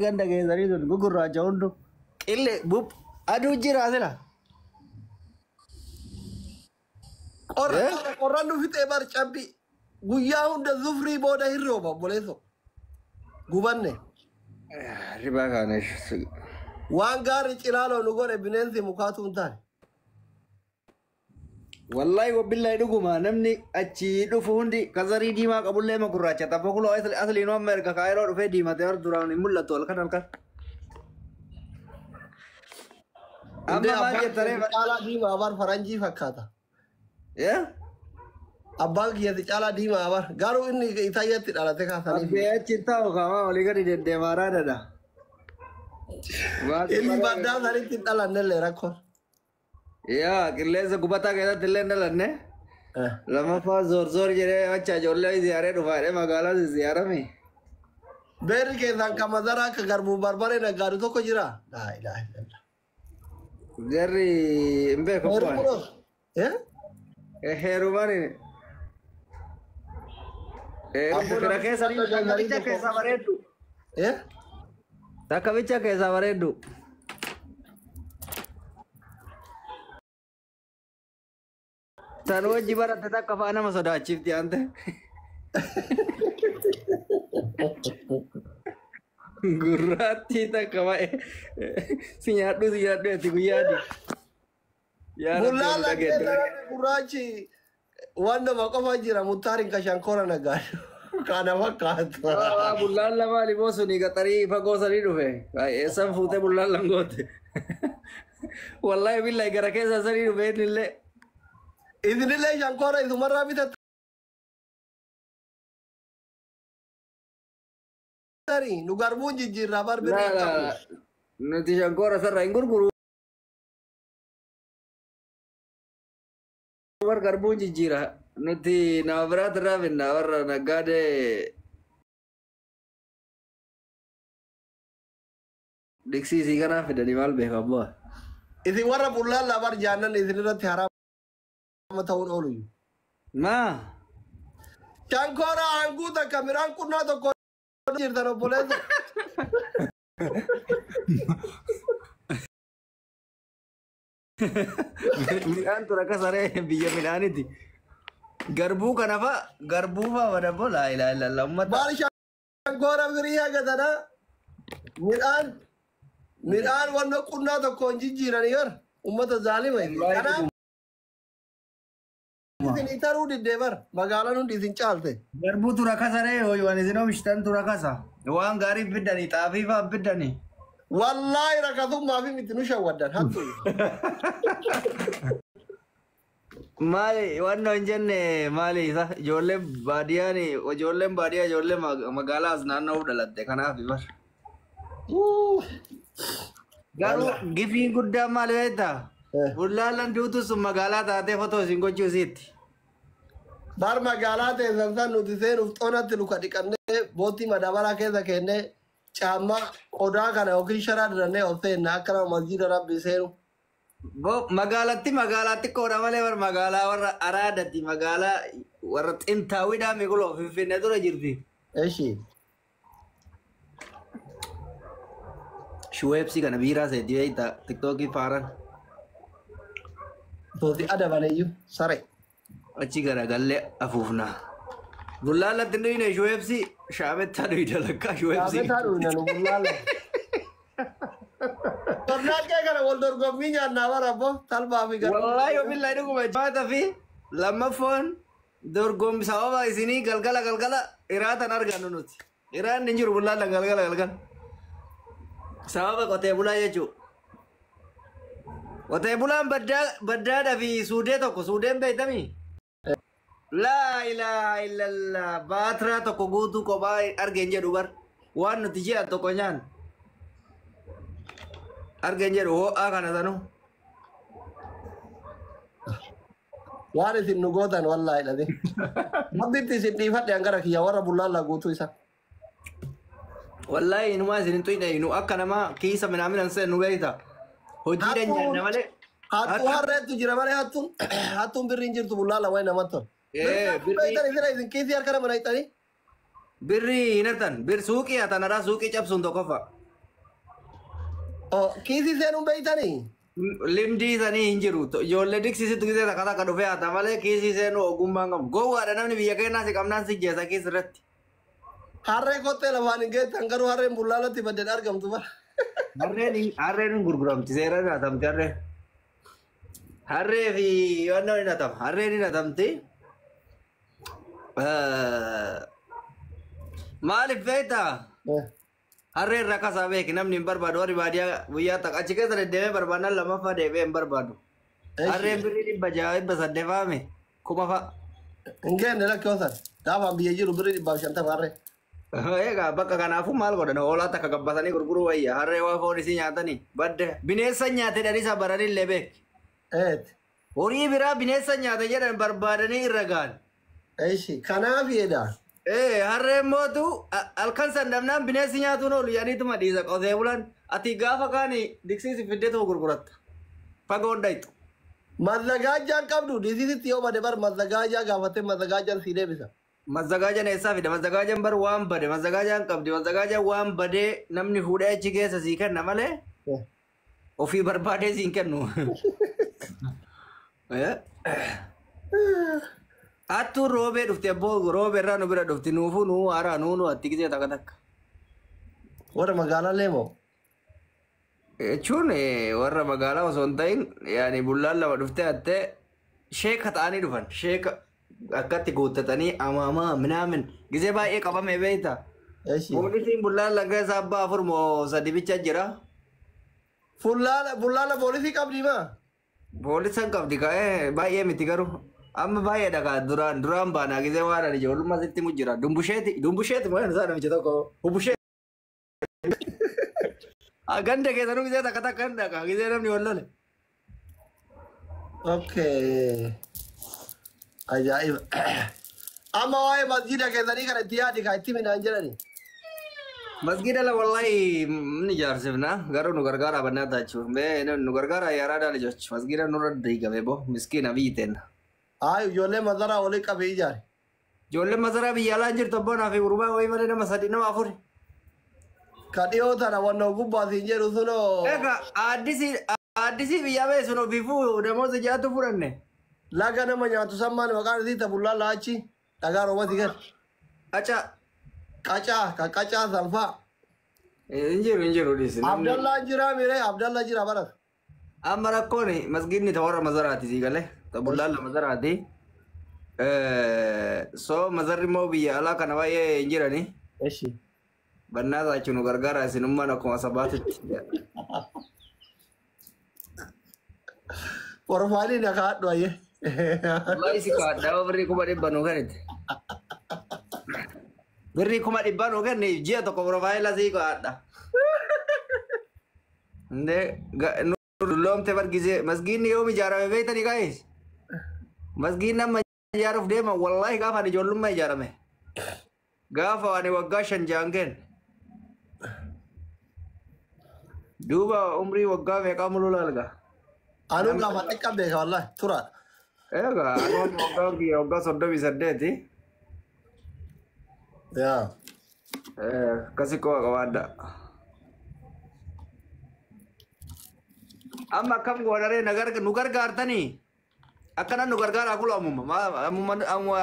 Ganda keessanii sun gugurraacha hundu. Qillee bub aduu jira sila. Qorra qorran nu fixee bar cabbi. Guyyaa hunda zufrii booda hin rooba obboleesso. Gubanne. Ribaa kaane. Waan gaarii cilaaloo nu godhe bineensi mukaatu hin taane. Wallahi wabillahi dhuguma namni achi dhufu hundi kazarii diimaa qabullee ma gurraacha tapha kuloo asliinuu amma erga kaayiroo dhufee diimatee hor duraan hin mul'atu halkan halkan. Amma maal jettaree? Caalaa diimaa bar faranjii fakkaata. Yaa? Abbaan kiyyatti caalaa diimaa bar garuu inni itayyatti dhalate kaasanii. Abbee achi hin taa'u kaamaa olii gadi deddeemaa raadadha. Inni baddaa sanitti hin dhalannellee rakkoon. Yaa qilleensa gubataa keessatti illee hin dhalanne. Lammaffaa zoor zoor jedhee acha ijoollee ziyaaree dhufaa jedhee magaalaa ziyaarame. Beerri keessaan kan mazaraa akka garbuu barbaree naggaadu tokko jira. Laa ilaaha illallah. Jarri hin beeku. Beerri kunuun. Heerumani. Fira keessa takka bicha keessaa bareeddu. Takka bicha keessaa bareeddu. Tan wajji baratte takka fa'a nama sodaachifti ante. Gurraattii takka baay'ee si nyaadhu si nyaadhu ati guyyaati. Yaa Rabbi Bullaan nu laggee dhageette. sararri gurraachi waan nama qofa jira muttaarin ka shankora naggaadu. Kana fakkaata. Bullaan lama liboo suni qaxarii fagoo sanii dhufe. Eessan fuutee bullaan langoote. Wallahi billahi gara keessa sanii dhufe innillee. Isinillee shankora isumarraa bitattanii nu garbuun jijjiirraa bar birrii hin qabnu. Nuti shankoora sarara hin gurguru. Bar garbuun jijjiira. Nuti nama biraatti irraa binna warra naggaadee dhiqsiisii kanaa fidanii maal beeku abbaa. Isin warra bullaan labar jaannan isin irratti haraama ta'uun oolu. Maa? Shankora hanguu takka midhaan qunnaa tokko jirtan obboleessa. Midhaan tura akka saree biyya midhaaniti. Garbuu kana fa'a garbuu fa'a madaboo laa ilaaha illallah uummata. Maal shankora firii hagatana midhaan midhaan wanna qunnaa tokko hin jijjiiranii bar uummata zaalima. Kanaaf isin itaruu diddee bar magaalaan hundi isin caalte. Garbuu tura kasaree waan isin oomishtan tura kasa. Waan gaarii fiddanii xaafii fa'a fiddanii. Wallaahi rakasummaa fi miti nu shawwaddan hattu. Maali waan hin jenne maali isa ijoolleen baadiyyaan ijoolleen baadiyyaa ijoollee magaalaa as naanna'uu dhalatte kanaaf bar. Garuu gifiin guddaan maali beektaa? Bullaalaan duutu sun magaalaa taatee fotoo isin gochuu isiitti. Bar magaalaa teessan san nuti seenuuf xonatti luka dhiqannee boottii madabaraa keessa keennee caammaa qodaa kana yookiin sharaa dirannee ol seenna akka nama masjiida rabbi seenu. Bo magaalatti magaalaa xiqqoodha malee bar magaalaa warra araadati magaalaa warra xintaawidhaa miquloo finfinnee dura jirti. Eshi. Shuweepsii kana biiraa seetii beektaa tiktookii faaran Tooti adabaneyyuu sare. Achi garagallee afuufna. Bullaalatti hin dhuyne shuweepsii shaamettaa dhuyda lakkaa shuweepsii. Shaametaa dhuyna nu bullaala. Tornaaqqee kana wal dorgommii nyaannaa bara abbo talbaa fi gara. Wallaahi wabillahi dhuguma jaata fi lammaffoon dorgommi sababa isinii galgala galgala iraatan argannu nuti. Iraan hin jiru bullaalaan galgala galgala. Sababa qotee bulaa jechuudha. Qotee bulaan baddaa baddaadhaa fi suudee tokko suudeen beektamii? Laa ilaaha illallah baatiraa tokko guutuu kophaa argeen jedhu bar waan nuti ji'a tokko nyaannu. Argeen jedhu ho'aa kana sanuu. Waan isin nu gootan wallaahi dhabe. Rabbitti isin dhiifadhe hangara kiyya warra bullaallaa guutuu isa. Wallahi inumaa isin hin xuyne nu akka namaa kiisa minaamin seen nu beekta. Hojiidhaan nyaanna malee. Hattuu harreettu jira malee hattuun hattuun birri hin jirtu bullaalla wayi namatti tola. Birrii Birrii isin kiisii harka nama naqxanii. Birrii hin hartan bir suuqii hatan haraa suuqii cabsuun tokkoffaa. Oh, kiisii seenuun beeytanii? Limdii sanii hin jiru. Ijoollee diksisitti gisee takka takka dhufee haata malee kiisii seenuu ogummaa hin qabu. Gowwaadha namni biyya keenyaa si qabnaan si jeessa kiis irratti. Harree kottee lafaan hin geettan garuu harreen bullaalatti baddeen argamtu bara. Harreen hin gurguramti seera hin hatamti harreen. Harree fi yoonnoo hin hatama. Harreen hin hatamti. Maaliif beektaa? Harreen rakkasaa beeki namni hin barbaadu warri baadiyyaa guyyaa takka achi keessa deddeemee barbaadnan lammaffaa deebi'ee hin barbaadu. Harreen birrii 600 800 kuma fa'a. Hin geenne lakkoo san. Gaafa biyya jiru birrii 150 harree. Egaa bakka kanaafuu maal godhan hoolaa takka gabbatanii gurguruu wayya harree waa foon isii nyaatanii badde bineensa nyaate jedhanii isa baranii illee beeki. Eet. Horii biraa bineensa nyaate jedhan barbaadanii irra gahan. Eeshi kanaaf jedha. Ee harreen mootu halkan san dhabnaan bineensi nyaatuun oolu yaaniituma dhiisa qotee bulan ati gaafa kaani diksiisi fiddeetuma gurguratta. Fagoon dhayxu. Mazzagaajaan qabdu diisiisitti yoo bade bar mazzagaajaa gaafattee mazzagaajaan sii deebisa. Mazzagaajaan eessaa fida? Mazzagaajaan bar waan bade. Mazzagaajaan qabdi. Mazzagaajaan waan badee namni fuudhee achi keessa sii kenna malee ofii barbaadee sii hin kennu. Hattuun roobee dhufti abboo roobee irraa nu bira dhufti nuufuu nuu haaraa nuu nu atti gisee takka takka. Warra magaalaa leemoo. Jechuun warra magaalaa osoo hin ta'in yaani bullaan lama dhuftee hattee sheeka ta'anii dhufan sheeka akkatti guuttatanii amaamaa minaamin gisee baay'ee qabame beektaa. Eeshi. Poolisiin bullaan laga isaa abbaa afur moo sadi bicha jira. Fullaala bullaala poolisii qabdi maa? Poolisan qabdi ka'ee baay'ee miti garuu. Amma baay'eedha kaa duraan duraan baanaa gisee waan ani ijoollummaa sitti mu jira. Dumbusheeti dumbusheeti moo isaa namicha tokko hubushee. Ganda keessanuu gisee takka takka hin dhaqa gisee namni wal lole. Okay. Ajaa'iba. Amma waa'ee masjiida keessanii kana itti yaadi kaa itti midhaan jedhani. Masgiida la wallahi ni ijaarsifna garuu nu gargaara bannaa taachuu. Mee nu gargaara yaaraa jechu. Masgiida nurra diigame bo miskiina biyyi teenna. Haa ijoollee mazaraa olii qabee ijaare. Ijoolleen masaraa biyya alaa jirtu abboonaa fi gurbaa wayii malee nama sadi nama afuri. Ka dhiyoo tana wannoo gubbaa siin jedhu sunoo Egaa addisii addisii biyyaa ba'e sun ofiifuu namoota jaatu fudhanne. Laga nama nyaatu sammaan maqaan isii ta bullaa laachi dhagaa roobati gad. Aca Qacaa ka qacaa sanfaa. Hin jiru hin jiru dhiisi. Abdallaan jira miree Abdalla jira baras. Amma rakkoon masgiidni ta warra mazaraati sii galee ta bullaan la mazaraati. So mazarri immoo biyya alaa kana baay'ee hin jirani. Eshi. Bannaa taachuun nu gargaara isinummaan akkuma sabaatitti. Profaayilii na kaadhu ayyee. Wallahi si kaadhaa birrii 100,000 nuu kennite. Birrii 100,000 nuu kenne ji'a tokko profaayila sii kaadha. Indee nu dulloomte bargisee masgiidni yoom ijaarame beektanii guys? Masgiidni amma ijaaruuf deema wallahi gaafa ani ijoollummaa ijaarame. Gaafa ani waggaa 5 ja'an kenne. Duuba umrii waggaa meeqaa muluu laalga? Anuu gaafa xiqqaa beeka wallahi turaadha. Egaa anu waggaa kiyya waggaa 38. Yaa. Akkasi qofa qabaadha. Amma akkam goonaree nu gargaartanii akkanan nu gargaaraa kula ammuma ammuma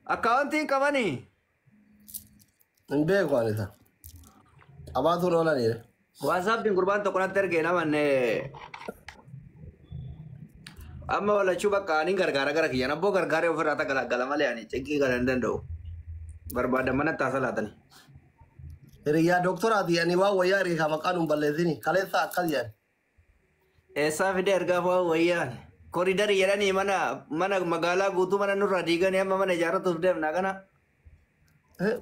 akkaawwantiin qabanii. Hin beeku ani isa. Qabaatuun oolaniire. WhatsAppiin gurbaan tokko natti ergee namanne amma walachuu bakka ani gargaara gara kiyyaan abboo gargaaree ofirraa takka malee ani cinqii kana hin danda'u. Barbaada mana taasa laatanii. Hiriyyaa doktoraati ani waan wayyaa hiriyyaa maqaan hin balleessini kaleessa akkas jedhan. Eessaa fidee ergaa fa'aa wayyaan. Koriidarii jedhanii mana mana magaalaa guutuu mana nurraa diiganii amma mana ijaarratuuf deemna kana.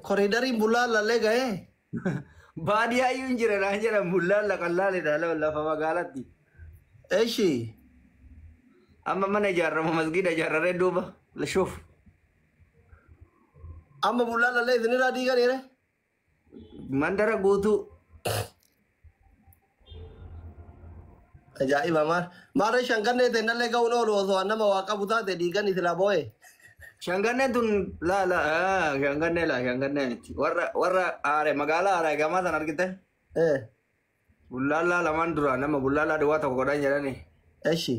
Koriidariin bullaan lallee ga'ee. Baadiyyaa iyyuu hin jiran haa jedhan bullaan laqallaalidha lafa magaalaatti. Eshi. Amma mana ijaarramu masgiida ijaarraree duuba shuuf. Amma bullaan lallee isinirraa diiganiire. Mandara guutuu. Ajaa'iba maal. Maarree shangannee ta'e ga'uun oolu osoo nama waa qabu taate diiganii silaa boo'e. Shanganneen tun laa laa shangannee laa shangannee miti. Warra warra aare magaalaa aare gamaa san argite. Bullaallaa lamaan dura nama bullaallaa duwwaa tokko godhan jedhani. Eshi.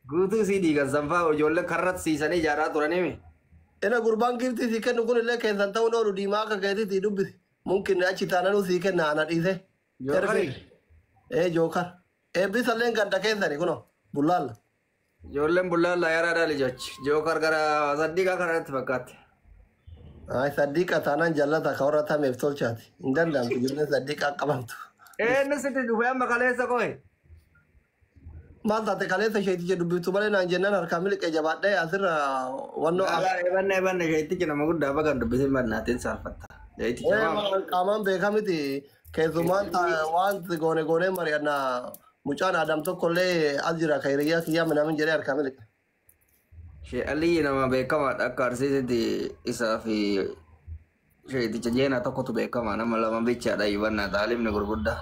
Guutuu isii diigan sanfaa ijoollee karratti siisanii ijaaraa turaniimi. Ina gurbaan giftii sii kennu kun illee keessan ta'uun oolu diimaa akka keetitti dubbisi. Mumkin achi taananuu sii kenna ana dhiise. Jookari. Ee jookar. Eebbisallee ganda keessani kunoo bullaalla. Ijoolleen bullaallaa yaraadhaa lijochi. Jookar gara saddiiqaa kanatti fakkaatti. Ay saddiiqa taanaan jallata ka warra tameef tolchaati. Hin danda'amtu ijoolleen saddiiqa qabamtu. Eenyu sitti dhufee amma kaleessa qohe? Maal taate kaleessa isheeticha dubbiftu malee naan jennaan harkaa miliqee jabaadhee asirra wannoo Ebanne ebanne isheetichi nama guddaa bagan dubbisin bannaatiin saalfatta. Isheeticha maama. Qaamaan beekamiti keessumaan waan goone goonee mari'annaa mucaan Adam tokkollee as jira ka hiriyyaa kiyyaa minaamin jedhee harkaa miliqe. Shee Aliyyi nama beekamaadha akka Arsiisitti isaa fi sheeticha jeenaa tokkotu beekama nama lama bichaadha hibannaa taalimni gurguddaa.